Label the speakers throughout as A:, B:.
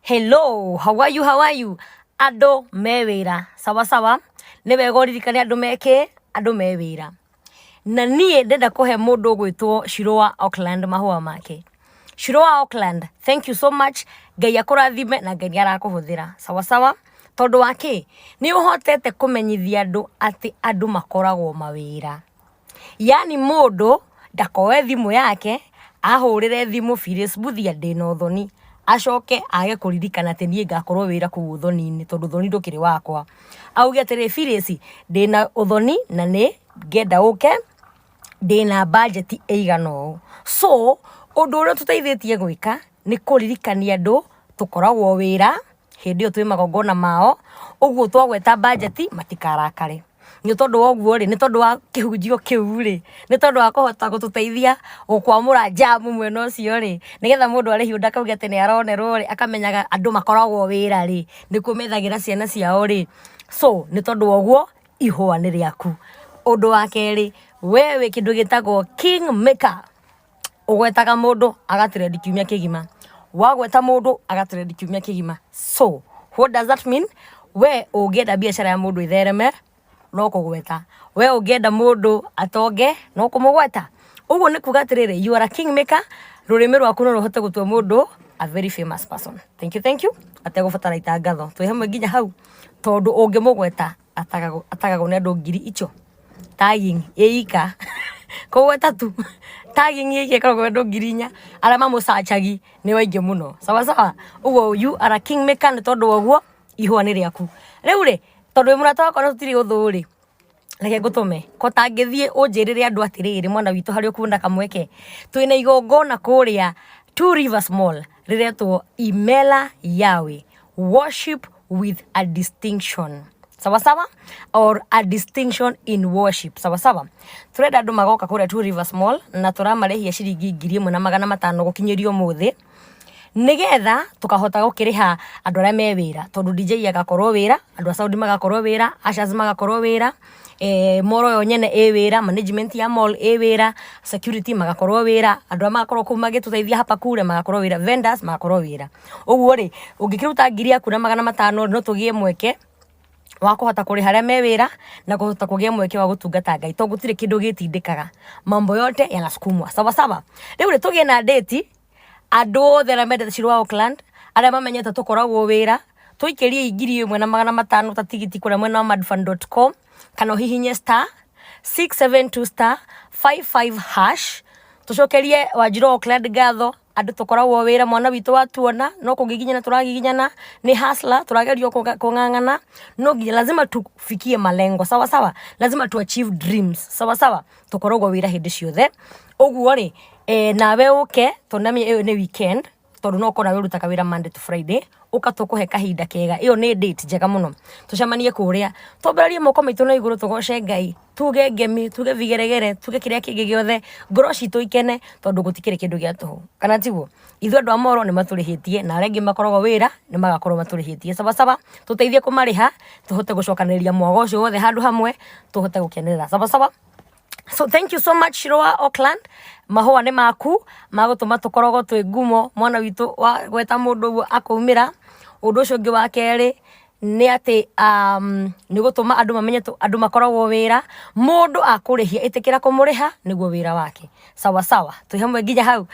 A: Hello, how are you, how are you? Andũ me wĩra sawa sawa, nĩ wega ũririkane andũ mekĩ, andũ me wĩra. Na niĩ ndenda kũhe mũndũ ũgwĩtwo Shiro wa Auckland mahũa make. Shiro wa Auckland, thank you so much. Ngai akũrathime na Ngai nĩ arakũhũthĩra sawa sawa. Tondũ wa kĩ? Nĩ ũhotete kũmenyithia andũ atĩ andũ makoragwo mawĩra. Yani mũndũ ndakoe thimũ yake ahũrĩre thimũ Phyllis Mbuthia ndĩna ũthoni acoke age kũririkana atĩ niĩ ngakorwo wĩra kũu ũthoni-inĩ tondũ ũthoni ndũkĩrĩ wakwa. Auge atĩrĩ, Phyllis, ndĩna ũthoni na nĩ ngenda ũke ndĩna budget ĩigana ũũ. So ũndũ ũrĩa ũtũteithĩtie gwĩka nĩ kũririkania andũ tũkoragwo wĩra hĩndĩ ĩyo twĩ magongona mao, ũguo twagweta budget matikarakare. Nĩ tondũ wa ũguo rĩ, nĩ tondũ wa kĩhunjio kĩu rĩ, nĩ tondũ wa kũhota gũtũteithia gũkwamũra njamu mwena ũcio rĩ, nĩgetha mũndũ arĩhio ndakauge atĩ nĩ aronerwo rĩ, akamenyaga andũ makoragwo wĩra rĩ, nĩkuo methagĩra ciana ciao rĩ. So nĩ tondũ wa ũguo ihũa nĩ rĩaku. Ũndũ wa kerĩ, we wĩ kĩndũ gĩtagwo king maker. Ũgwetaga mũndũ agatrend kiumia kĩgima, wagweta mũndũ agatrend kiumia kĩgima. So what does that mean? We ũngĩenda biacara ya mũndũ ĩthereme no kũgweta, we ũngĩenda mũndũ atonge no kũmũgweta. Ũguo nĩ kuga atĩrĩrĩ, you are a king maker. Rũrĩmĩ rwaku no rũhote gũtua mũndũ a very famous person. Thank you, thank you. Ategũbatara itangatho, twĩ hamwe nginya hau, tondũ ũngĩmũgweta atagagwo nĩ andũ ngiri icio. Tagging ĩika kũgweta tu, tagging ĩika ĩkoragwo andũ 4,000 arĩa mamũcachagi nĩ waingĩ mũno. Sawa sawa. Ũguo you are a king maker, nĩ tondũ wa ũguo ihũa nĩ rĩaku. Rĩu rĩ, tondũ wĩ mũrata wakwa na tũtirĩ ũthũ rĩ, reke ngũtũme ko tangĩthiĩ ũnjĩrĩre andũ atĩrĩrĩ, mwana witũ harĩa ũkuona kamweke, twĩna igongona kũrĩa Two Rivers Mall rĩretwo Imela Yahweh, worship with a distinction. Sawa sawa, or a distinction in worship. Sawa sawa. Turenda andũ magoka kũrĩa Two Rivers Mall na tũramarĩhia ciringi 1,500 gũkinyĩrio ũmũthĩ, nĩgetha tũkahota gũkĩrĩha andũ arĩa me wĩra, tondũ DJ agakorwo wĩra, andũ a sound magakorwo wĩra, ushers magakorwo wĩra, mall yo nyene ĩ wĩra, management ya mall ĩ wĩra, security magakorwo wĩra, andũ arĩa magakorwo kũu magĩtũteithia hapa kule magakorwo wĩra, vendors magakorwo wĩra. Ũguo rĩ, ũngĩkĩruta ngiri yaku na magana matano no tũgĩe mweke wa kũhota kũrĩha arĩa me wĩra na kũhota kũgĩa mweke wa gũtungata Ngai, tondũ gũtirĩ kĩndũ gĩtindĩkaga, mambo yote yanasukumwa. Sawa sawa. Rĩu rĩ, tũgĩe na date, andũ othe arĩa mendete Shiro wa Auckland, arĩa mamenyete tũkoragwo wĩra, tũikĩrie 1,500 ta tigiti kũrĩa mwena wa madfun.com, kana ũhihinye *672*55# tũcokerie Wanjirũ wa Auckland ngatho. Andũ tũkoragwo wĩra, mwana witũ watuona no kũgiginyana tũragiginyana, nĩ hustler, tũragerio kũng'ang'ana, no nginya lazima tufikie malengo. Sawa sawa, lazima tu achieve dreams. Sawa sawa. Tũkoragwo wĩra hĩndĩ ciothe. Ũguo rĩ, nawe ũke, tondũ nĩamenya ĩyo nĩ weekend, tondũ no ũkorwo nawe ũrutaga wĩra Monday to Friday, ũka tũkũhe kahinda kega. Ĩyo nĩ date njega mũno, tũcemanie kũrĩa, twambararie moko maitũ na igũrũ, tũgoce Ngai, tuge ngemi, tuge vigeregere, tuge kĩrĩa kĩngĩ gĩothe, ngoro citũ ikene, tondũ gũtikĩrĩ kĩndũ gĩa tũhũ, kana tiguo? Ithuĩ andũ a moro nĩ matũrĩhĩtie, na arĩa angĩ makoragwo wĩra nĩ magakorwo matũrĩhĩtie. Sawa sawa. Tũteithie kũmarĩha, tũhote gũcokanĩrĩria mwago ũcio wothe handũ hamwe, tũhote gũkenerera. Sawa sawa. So thank you so much, Shiro wa Auckland. Mahũa nĩ maku magũtũma tũkoragwo twĩ ngumo, mwana witũ wa gweta mũndũ ũguo akaumĩra. Ũndũ ũcio ũngĩ wa kerĩ nĩ atĩ nĩ gũtũma andũ mamenye andũ makoragwo wĩra. Mũndũ akũrĩhia, ĩtĩkĩra kũmũrĩha nĩguo wĩra wake. Sawa sawa, twĩ hamwe nginya hau.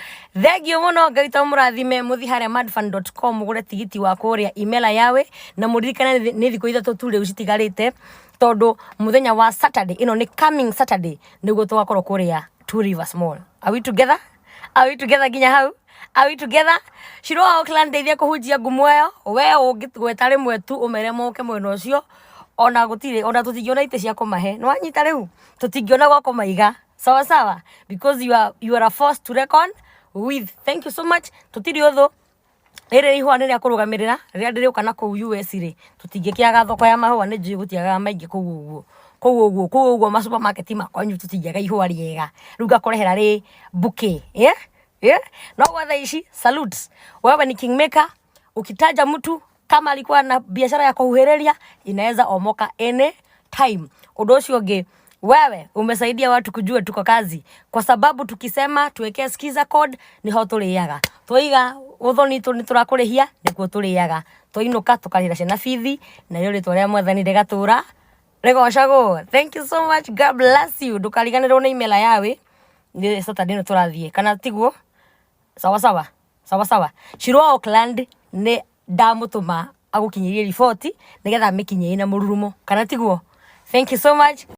A: Thank you mũno, Ngai to mũrathime. Mũthiĩ harĩa madfun.com mũgũre tigiti wa kũrĩa Imela Yahweh, na mũririkane nĩ thikũ 3 tu rĩu citigarĩte, tondũ mũthenya wa Saturday ĩno, nĩ coming Saturday, nĩguo tũgakorwo kũrĩa Two Rivers Mall. Are we together? Are we together nginya hau? Are we together? Shiro wa Auckland, ndeithia kũhunjia ngumo ĩyo. We ũngĩgweta rĩmwe tu ũmere moke mwena ũcio, ona gũtirĩ, ona tũtingĩona itĩ cia kũmahe. Nĩ wanyita? Rĩu tũtingĩona gwa kũmaiga. Sawa sawa, because you are a force to reckon with. Thank you so much. Tũtirĩ ũthũ. Rĩrĩ ihũa nĩ rĩa kũrũgamĩrĩra rĩrĩa ndĩrĩũka na kũu US rĩ, tũtingĩkĩaga thoko ya mahũa. Nĩ njũĩ gũtiagaga maingĩ kũu ũguo, kũu ũguo, kũu ũguo ma supermarket makwanyu tũtingĩaga ihũa rĩega. Rĩu ngakũrehera rĩ bouquet, yeah. No gwa thaa ici, salute, wewe ni kingmaker. Ukitaja mtu kama alikuwa na biashara ya kuhuhĩrĩria, inaweza omoka any time. Ũndũ ũcio ũngĩ, wewe umesaidia watu kujua tuko kazi, kwa sababu tukisema tuwekee skiza code niho tũrĩaga. Twaiga ũthoni nĩ tũrakũrĩhia nĩkuo tũrĩaga, twainũka tũkarĩhĩra ciana bithi, narĩo rĩtwa rĩa Mwathani rĩgatũra rĩgocagwo. Thank you so much, God bless you. Ndũkariganĩrwo nĩ imela yawe nĩ Saturday ĩno tũrathiĩ, kana tiguo? Sawa sawa sawa sawa. Shiro Auckland nĩ ndamũtũma agũkinyĩrie riboti nĩgetha amĩkinyie ĩna mũrurumo, kana tiguo? Thank you so much.